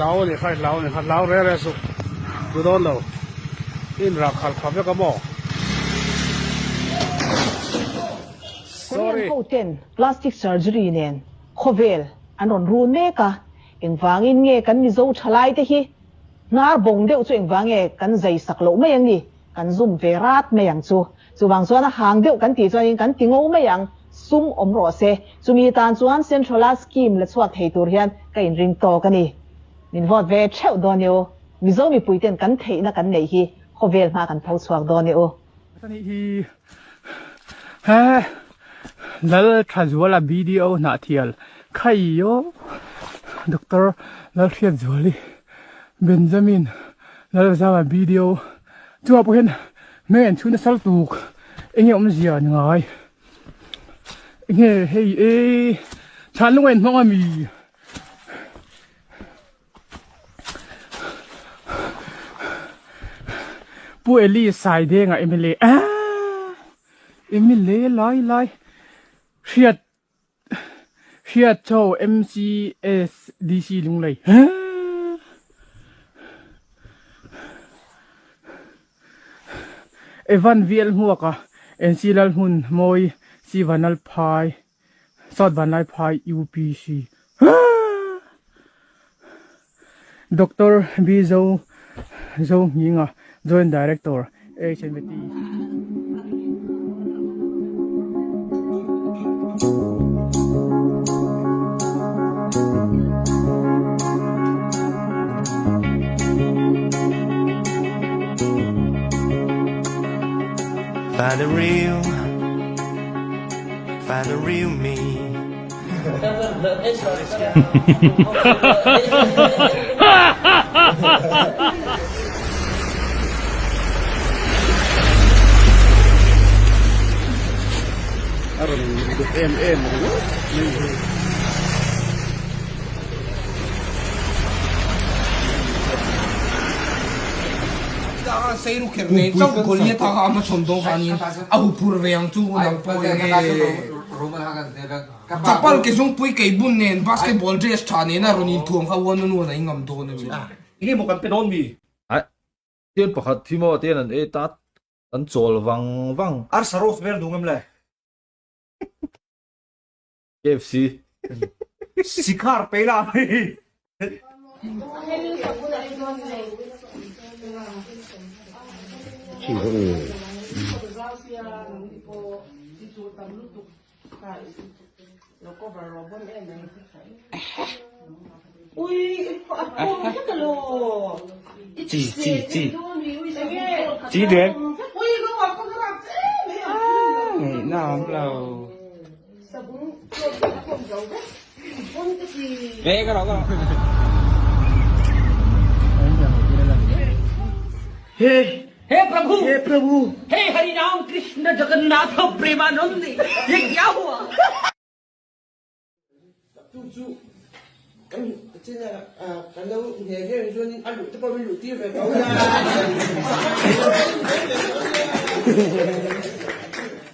hlau a nih kha i hlau a nih kha hlau reh reh suh tlu dawn lo i inrah khalh pha vek a maw Korean ho ten plastic surgery nen khawvel an rawn run mek a, engvangin nge kan Mizo thalai te hi hnar bawng deuh chu engvang nge kan zai sak loh mai ang ni, kan zum ve rat mai ang chu. Chuvang chuan a hang deuh kan tih chuanin kan ti ngo mai ang, sum awm rawh se. Chumi tan chuan Central-a scheme la chhuak thei tur hian ka inring tawk a ni. Min vote ve theuh dawn i u. Mizo mipuiten kan theihna kan neih hi khawvel hma kan pho chhuak dawn i u. Ka nih hi he Lal Thazuala BDO Hnahthial Khaio Doctor Lalhriatzuali Benjamin Lalzama BDO chungah pawh hian Hmel an chhun nasa lutuk enge awmzia ni ngai enge hei e chhan lung a inhmang a mi Pu Eli Saideng a mla aaa mla lai lai hriat hriat chaw MCSDC Lunglei aaa. Evan Vial hmuaka NC Lalhmun Mawi C Vanlal Phai South Vanlai Phai UPC Doctor B Zo Zo Hminga Joint Director HNVT. Find the real, find the real me. A rawn duh em em ringawt mai hi. Chapal ke zungpui kei bun nen basketball dress tha nena rawn inthuam kha one on one a ingam dawn a ni. Enge maw kan pe dawn mi? Aih, tian pakhat hi maw tian an ei ta an chawl vang vang. Arsa roast vel duh ngam le. KFC. Sikhar pe la. Chi chi chi chi được nó không lâu Ê cái đó cái đó हे हे प्रभु हे प्रभु हे हरिराम कृष्ण जगन्नाथ प्रेमानंद ये क्या हुआ Tu chu kan kan lo hne hle chuanin a luh te pawh min luh tir ve tho a.